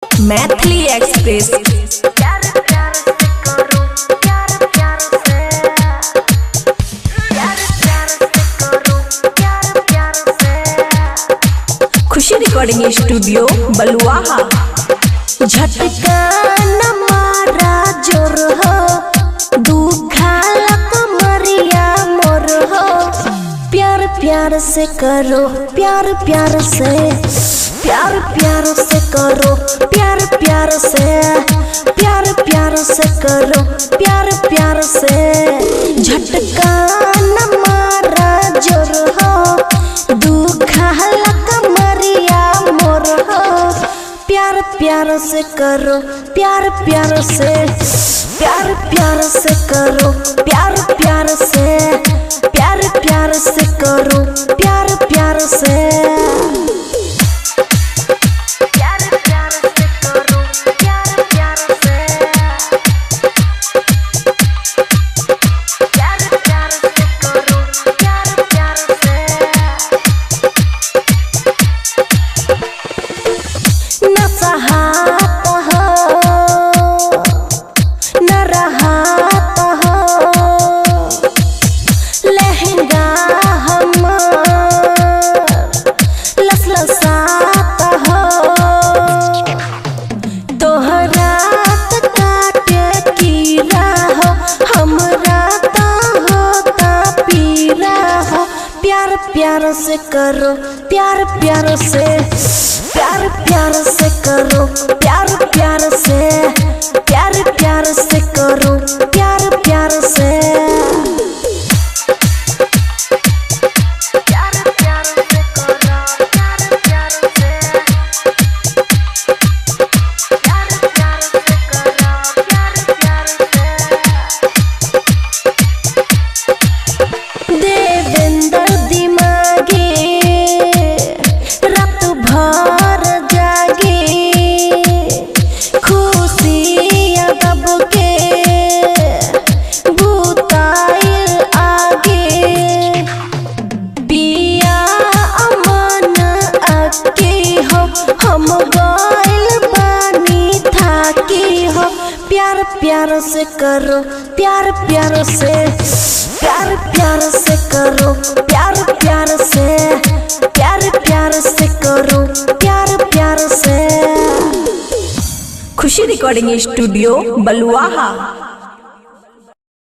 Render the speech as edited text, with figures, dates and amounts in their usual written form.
Maithili express. प्यार प्यार से करो, प्यार प्यार से, प्यार प्यार से करो, प्यार प्यार से। खुशी रिकॉर्डिंग स्टूडियो बलुआहा। झटका न मारा जोर हो, दुखाला कमरिया मोर हो। प्यार प्यार से करो, प्यार प्यार से, प्यार प्यार से करो, प्यार प्यार से, प्यार प्यार से करो, प्यार प्यार से। झटका न मारा जोर हो, दुखाला कमरिया मोर हो। प्यार प्यार से करो, प्यार प्यार से, प्यार प्यार से करो, प्यार प्यार से, प्यार प्यार से करो, प्यार प्यार से। प्यार प्यार से करो, प्यार प्यार से, प्यार प्यार से करो, प्यार प्यार से। न सहात हो, न रहात हो, लहंगा हमार लसलसात हो। तोहरा त काटे कीड़ा हो, हमरा त होता पीरा हो। प्यार प्यार से करो, प्यार प्यार से, प्यार प्यार से करो, प्यार प्यार से, प्यार प्यार से करो, प्यार प्यार से। प्यार प्यार से करो, प्यार प्यार से, प्यार प्यार से करो, प्यार प्यार से। देवेंद्र दिमागे रात भर जागे, खुशी यादव के भूताइल आगे। पिया अमन अके हो, हम गइल बानी थाके हो। प्यार प्यार से करो, प्यार प्यार से, प्यार प्यार से करो, प्यार प्यार से, प्यार प्यार से करो, प्यार प्यार से। खुशी रिकॉर्डिंग स्टूडियो बलुआहा।